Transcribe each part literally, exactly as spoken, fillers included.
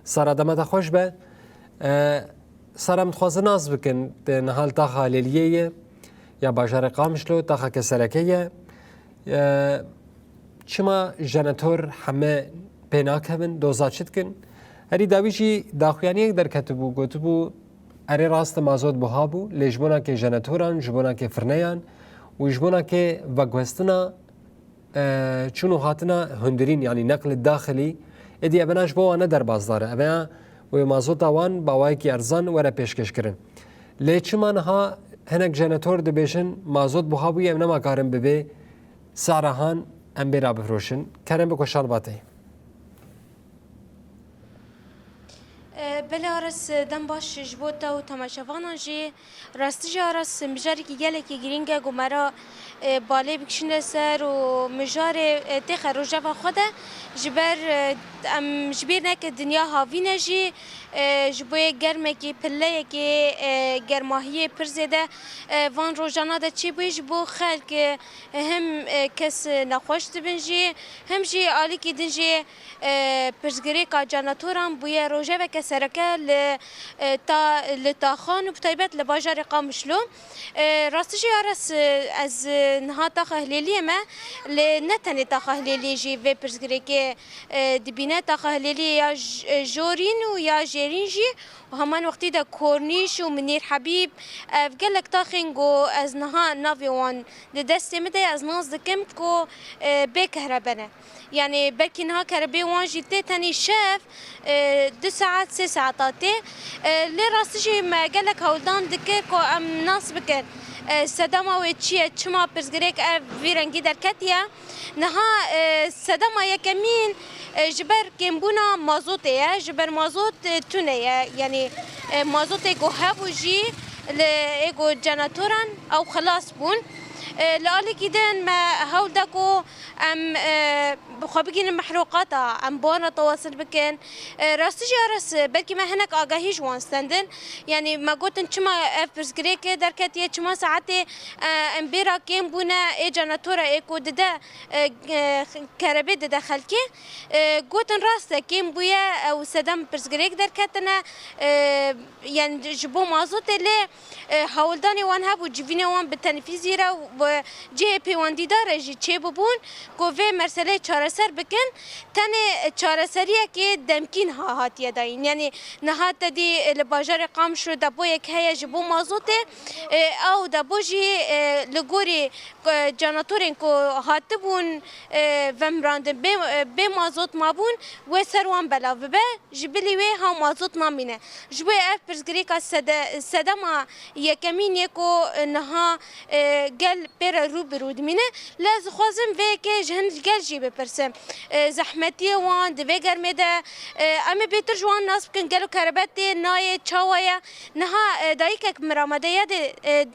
Sara, dema te xweş be. E, Sara, em dixwazin nas bikin, te niha li taxa Lêliyê ye, ya bajarê Qamişlo, taxeke sereke ye. E, Çima jenetor heme pê nakevin, doza çi dikin? Herî dawî jî daxuyaniyek derketibû, gotibû, erê rast e, mazot buha bû, lê ji bona ke jenetoran, ji bona ke firneyan û ji bona ke veguhestina e, çûn û hatina hundirîn, yanî neqlê daxilî, êdî evena ji bo wan ne derbasdar e. Evena wê mazota wan bi awayekî erzan were pêşkêşkirin. Lê çima niha hinek jenetor dibêjin, mazot buha bûye, em nema karin bi vê sara han em bê ra bifroşin? Kerem biko Şalbatê. E, belê Aras, e, dem baş ji bo te û temaşevanan jî. Rastî jî Aras, mijarekî gelekî girîng e ku me re, e, balê bikişîne ser û mijarê, e, têxe rojeva xwe de, ji ber, e, em ji bîr neke dinya havîn e jî, e, ji bo yê germekî, pilleyekî, e, germahiyê pir zêde, e, van rojana de çêbûyê ji bo xelk, e, him, e, kes nexweş dibin jî, him jî alîkî din jî, e, pirsgirêka canatoran bûye rojeveke sereke li, e, ta, li taxan û bi taybet li bajarê Qamişlo. E, rastî jî Aras, e, ez, e, niha taxa Hilêliyê me, lê ne tenê taxa Hilêliyê jî vê pirsgirêkê, e, dibîne. Taxa Hilêliyê ya j-, e, jorîn û ya jêrîn jî û heman wextî de Kornîş û Minîr Hebîb, ev gelek taxên ku ez niha navê wan di destê min de ye, ez nas dikim ku, e, bê kehrebe ne. Yanî belkî niha kerebê wan jî tê tenê şev, e, du saet, sê saeta tê. E, lê rastî jî me gelek hewldan dikir ku em nas bikin, e, sedema wê çi ye, çima pirsgirêk ev vî rengî derketiye. Niha, e, sedema yekemîn, e, ji ber kêmbûna mazotê ye, ji ber mazot, e, tune ye. Yanî, e, mazotê ku hebû jî li ê ku cenetoran ew xilas bûn. E, li alîkî din me hewl da ku em, e, bi xwe bigihînin mehruqata, em bi wan re tewasil bikin. E, rastî jî Aras, e, belkî me hinek agahî ji wan stendin. Yanî me gotin çima ev pirsgirêk derketiye, çima saetê, e, em bê ra kêm bûne, ê jenetora ê ku dide, e, e, kerebê dide xelkê. E, gotin rast e, kêm bûye, ew sedem pirsgirêk derketine, e, yani ji bo mazotê lê, e, hewldanê wan hebû, civînê wan bi tenfîzî re û bi cihê pêwendîdar re jî çêbibûn ku vê meseleyê çareser bikin. Tenê çareseriyekê demkî niha hatiye dayîn. Yanî niha te dî, e, li bajarê Qamişlo depoyek heye ji bo mazotê, e, ew depo jî, e, li gorî, e, canatorên ku hatibûn, e, vemirandin bê, e, bê mazot mabûn, wê ser wan belav bibe. Ji bilî wê ha mazot namîne. Ji bo ev pirsgirêka sede-, sedema yekemîn yê ku niha, e, gel pê re rû bi rû dimîne. Lê ez dixwazim vê yekê ji hin gel jî bipirsim. E, zehmetiyê wan di vê germê de, e, em ê bêtir ji wan nas bikin, gelo kerebe tê nayê, çawa ye? Niha, e, dayikek min re me de yadê, e,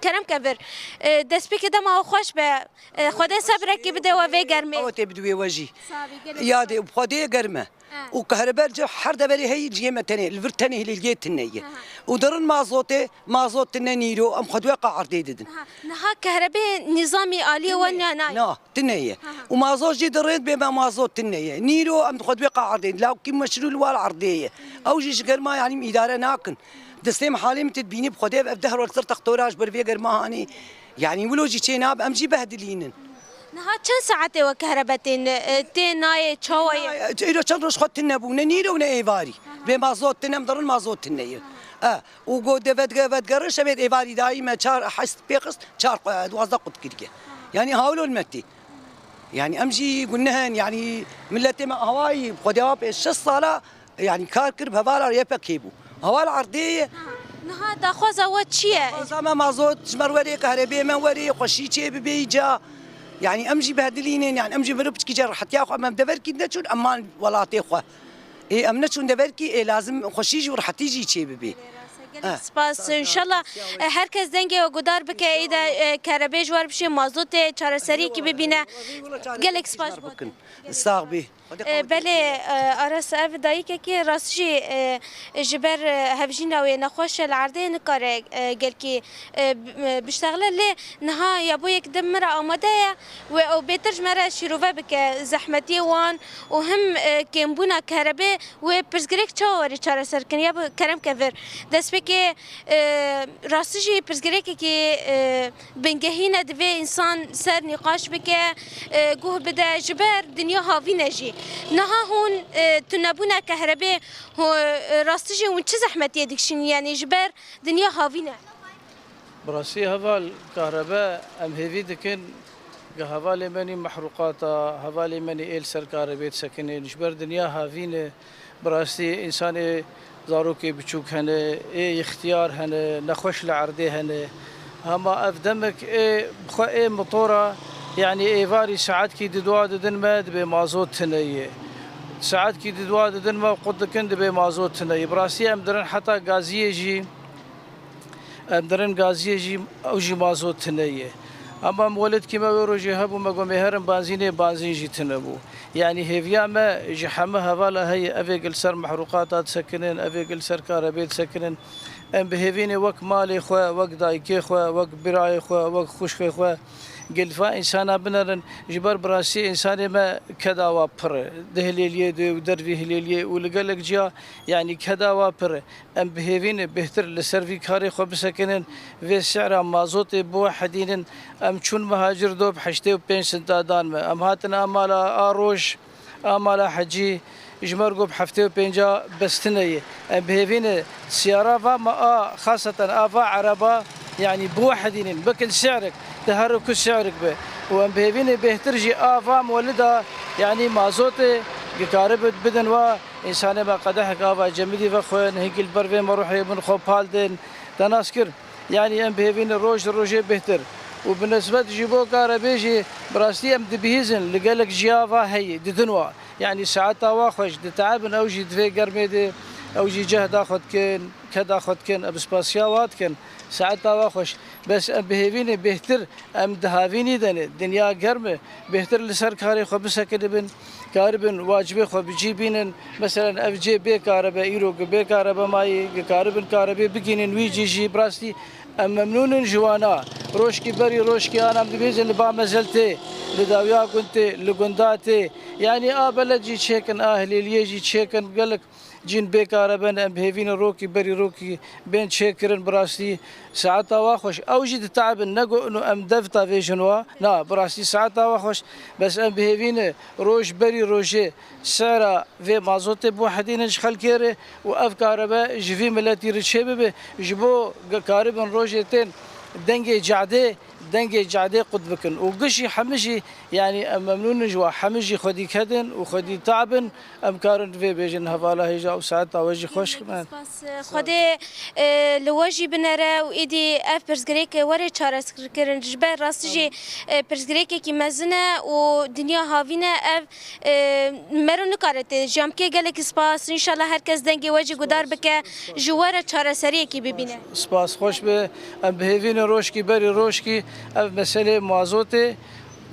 kerem ke vir. E, destpêkê dema we xweş be. E, Xwedê sebrekî bide we vê germê. Ew tê bidwê we jî. Sağ ol, gelek sağ ol. Yadê Xwedê germ e. He. Û kehrebe li her deverê heyî, cihê me tenê, li vir tenê hilîlgê tune ye. Aha. Û dirin mazotê, mazot tune nîro, em xwe di wê qa erdê didin. Aha. Niha kehrebê nîzamî aliyê we ne, nayê? Na, tune ye. Aha. Û mazot jî dirin bê me mazot tune ye. Nîro em xwe di wê qa erdê didin. Lawkî meşrû li wal erdê ye. Ew jî ji germa, yanî, îdare nakin. Destê min halê min tê dibînî bi Xwedê ev deh roj sir textora ji ber vê germa hanî. Yanî wilo jî çê nabe, em jî behdilînin. Niha çend saetê we kehrebe tên, e, tê nayê, çawa ye? Îro çend roj xwe tune bû, ne nîro ne êvarî. Aha. Bê mazot tune, em dirin mazot tune ye. Aha. E, û go de vedge-, vedgerin şevê êvarî dayî me çar hest pê xist, çar, e, duwazdeh qut kiriye. Aha. Yanî hawlo li me tê. Yanî em jî guneh in, yanî miletê me awayî, Xwedê wa pê şeş sala, yanî kar kir, bi hevala Y P G bû. Heval erdê ye. Ha, niha daxwaza we çi ye? Daxwaza me mazot, ji me re werê, kahrebê me werê, xweşî çê bibe îca. Yanî em jî behdilînin, yanî em jî mirov piçkî ce rehetiya xwe, em, em deverkî neçûn, em man welatê xwe. Ê, em neçûn deverkî, ê, lazim xweşî jî û rehetî jî çê bibe. Gelek spas. Înşallah, e, her kes dengê we guhdar bike, ê de, e, kerebê ji we re bişê, mazotê çareseriyekî bibîne. Gelek spas. Bikin. Sax bî. E, belê, e, Aras, ev dayikekî rast jî, e, ji ber, e, hevjîna wê nexweş e, li erdê nikare, e, gelkî, e, b-, e, biştexile, lê niha ya bo yek dem min re amade ye û ew bêtir ji me re şîrove bike zehmetiyê wan û him, e, kêmbûna kerebê wê pirsgirêk çawa were çareser kirin, ya bo kerem ke vir. Destpêkê, e, rastî jî pirsgirêkekî, e, bingehîn e, divê însan ser nîqaş bike, e, guh bide, ji ber dinya havîn e jî. Niha hûn, e, tunebûna kehrebê, ho-, e, rastî jî hûn çi zehmetiyê dikişînin, yanî ji ber dinya havîn e? Bi rastî heval kahrebe em hêvî dikin, ga hevalê me nî mehrûqat a, hevalê me nî ê li ser kahribê disekinin, ji ber dinya havîn e. Bi rastî însanê zarokê biçûk hene, ê ixtiyar hene, nexweş li erdê hene. Hema ev demek ê bi xwe ê motora, yanî êvarî saetkî di dua didin me, dibê mazot tune ye. Saetkî di dua didin me, qut dikin, dibê mazot tune ye. Bi rastî em dirin heta gaziyê jî, em dirin gaziyê jî, ew jî mazot tune ye. Hema em welêtkî me wê rojê hebû, me got, "Ê herin banzînê, banzîn jî tune bû." Yanî hêviya me ji heme hevala heye, evê li ser mehrûqata disekinin, evê li ser karebê disekinin. Em bi hêvî ne wek malê xwe, wek dayikê xwe, wek birayê xwe, wek xwişkê xwe, gilfa însana binerin. Ji ber bi rastî însanê me keda wa pir e. Di Hilêliyê de û dervî Hilêliyê û li gelek ciya, yanî keda wa pir e. Em bi hêvî ne bêhtir li ser vî karê xwe bisekinin, vê sehra mazotê biwehedînin. Em çûn Mihacir do bi heştê û pênc sinta dan me. Em hatin a mala a roj, a mala hecî, ji me re got bi heftê û pênca bes tune ye. Em bi hêvî ne siyara va me a, xaseten a va ereba, yanî biwehedînin, bikin sehrik, di her ku sehrik be. Û em bi hêvî ne bêhtir jî a va mewlida, yanî mazotê, gikaribin bidin wa. Însanê me qedehek ava cemidî vexwin, hinkî li ber vê me ruhê min xwe pal din, te nas kir. Yanî em bi hêvî ne roj li rojê bêhtir. Û bi nisbet ji bo karebê jî, bi rastî em dibihîzin, li gelek ciya va heye, didin wa. Yanî saeta wa xweş, diteebin, ew jî di vê germê de, ew jî cehda xwe dikin, keda xwe dikin, em spasiya wa dikin. Saeta wa xweş. Bes em bi hêvî ne bêhtir, em di havînî de ne, dinya germ e, bêhtir li ser karê xwe bisekinibin, karibin wacibê xwe bi cî bînin. Meselen ev cê bê karebe, îro gi bê karebe mayî, gi karibin karebê bigînin wî cî jî, bi rastî em memnûn in ji wana. Rojkî berî rojkî an em dibêjin li ba mezel tê, li dawiya gund tê, li gunda tê. Yanî a beled jî çêkin, a Hilêliyê jî çêkin, gelek cîn bê karebe ne, em bi hêvî ne rokî berî rokî bên çêkirin, bi rastî saeta wa xweş. Ew jî diteebin, ne got ino em devta vêjin wa. Na, bi rastî saeta wa xweş. Bes em bi hêvî ne roj berî rojê sehra vê mazotê biwehedînin ji xelkê re û ev karebe ji vî miletî re çêbibe. Ji bo ge-, karibin rojê tên dengê cadê, dengê cadê qut bikin. Û gişî hemî jî, yanî em memnûn in ji wa, hemî jî xwedî kedin û xwedî tabin. Em karin vê bêjin, hevala hêja û saeta we jî xweş. Gelek spas, e, Xwedê, e, li we jî binere û êdî ev pirsgirêk were çareserkirin. Ji ber rastî jî, e, pirsgirêkekî mezin e û dinya havîn e. Ev, e, mero nikare tê. Ji em kê gelekî spas. Înşallah her kes dengê we jî guhdar bike, ji we re çareseriyekî bibîne. Spas, xweş be. Em bi hêvî ne rojkî berî rojkî ev meselê mazotê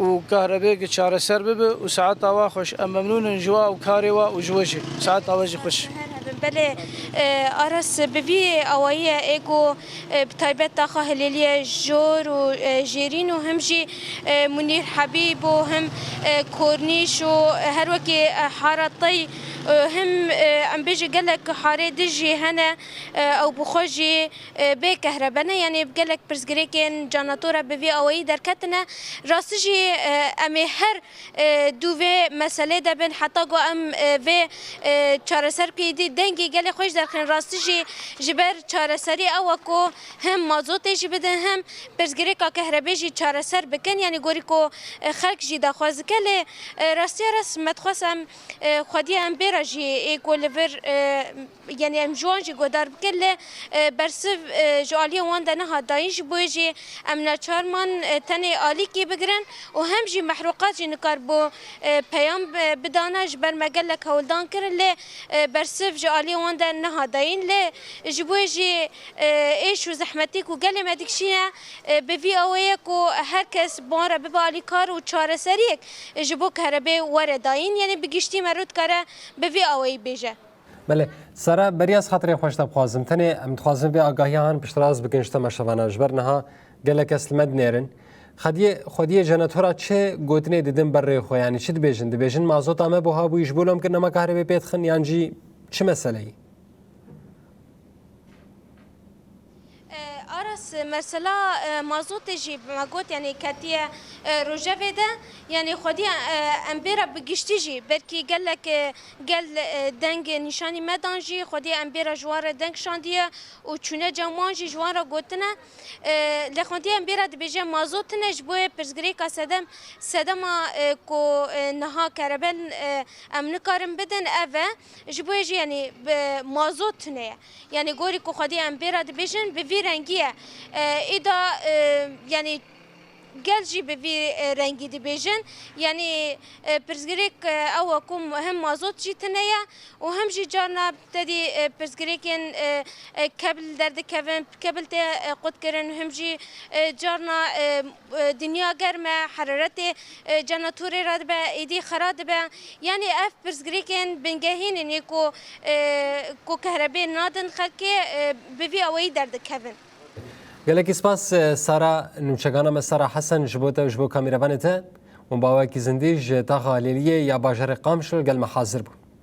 û kahrebê gi çareser bibe û saeta wa xweş. Em memnûn in ji wa û karê wa û ji we jî. Saeta we jî xweş. Her hebin. Belê, e, Aras, bi vî awayî ye, ê ku, e, bi taybet taxa Hilêliyê Jor û, e, Jêrîn û him jî, e, Munîr Hebîb û him, e, Kornîş û, e, her wekî, e, Hara Tey, e, him, e, em bêjin gelek harê din jî hene, e, ew bi xwe jî, e, bê kehrebe ne, yanî gelek pirsgirêkên canatora bi vî awayî derketine. Rastî jî, e, em ê her, e, dû vê meselê de bin, heta ku em, e, vê, e, çareser bike, êdî dengê gelê xwe jî derxin. Rastî jî ji ber çareserî ew e ku him mazotê jî bidin, him pirsgirêka kehrebê jî çareser bikin. Yanî gorî ku, e, xelk jî daxwaz dike, lê, e, rastiya rast me dixwest em, e, xwediyê em bê re jî ê ku li vir, e, Yanî em ji wan jî guhdar bikin, lê, e, bersiv, e, ji aliyê wan de nehat dayîn, ji bo yê jî em neçar man, e, tenê alîkî bigirin û hem jî mehrûqat jî nikar bo, e, peyam, e, bidana, ji ber me gelek hewldan kirin, lê, e, bersiv ji Alî wan de niha dayîn lê ji bo jî, e, êş û zehmetî ku gelê me dikişîne, e, bi vî awê ye ku her kes bi wan re bibe alîkar û çareseriyek ji bo kerebê were dayîn. Yanî bi giştî me rû dikare bi vî awayî bêje. Belê, Sara, beriya ez xatirê xwe ji te bixwazim. Tenê em dixwazin vê agahiya han piştrast bikin ji temaşevana. Ji ber niha gelek kes li me dinêrin. Xwediyê, xwediyê jenetora çi gotinê didin ber rê xwe? Yanî çi dibêjin? Dibêjin mazota me buha bûyî ji bo lomkirina me kahrê bê pê dixin yan jî çi meseleyî? E, Aras, mesela, e, mazotê jî me got, yanî ketiye, e, rojevê de, yanî xwedî, e, em bêra bi giştî jî, belkî gelek, e, gel, e, deng nîşanî me dan jî, xwedî em bêra ji wan re deng şandiye û çûne cem wan jî ji wan re gotine. E, lê xwedî em bêra dibêje mazot tune ji bo yê pirsgirêka sedem, sedema, e, ku, e, niha kereben, e, em nikarin bidin, ev e. Ji bo yê jî, yanî, bi mazot tune ye. Yanî gorî ku xwedî em bêra dibêjin, bi vî rengî ye. E, îda, e, yanî gel jî bi vî, e, rengî dibêjin. Yanî, e, pirsgirêk, e, ew e ku hem mazot jî tune ye û hem jî carna te dî, e, pirsgirêkên, e, e, kebil derdikevin, kebil tê, e, qutkirin, hem jî, e, carna, e, e, dinya germ e, heraretê, e, cena torê re dibe, êdî xera dibe. Yanî ev pirsgirêkên bingehîn in ê ku, e, ku kehrebê nadin xelkê, e, bi vî awayî derdikevin. Gelekî spas, e, Sara, nûçegana me Sara Hesen ji bo te û ji bo kamîrevanê te. Hûn bi awayekî zindî ji taxa Lêliyê ya bajarê Qamişlo li gel me hazir bûn.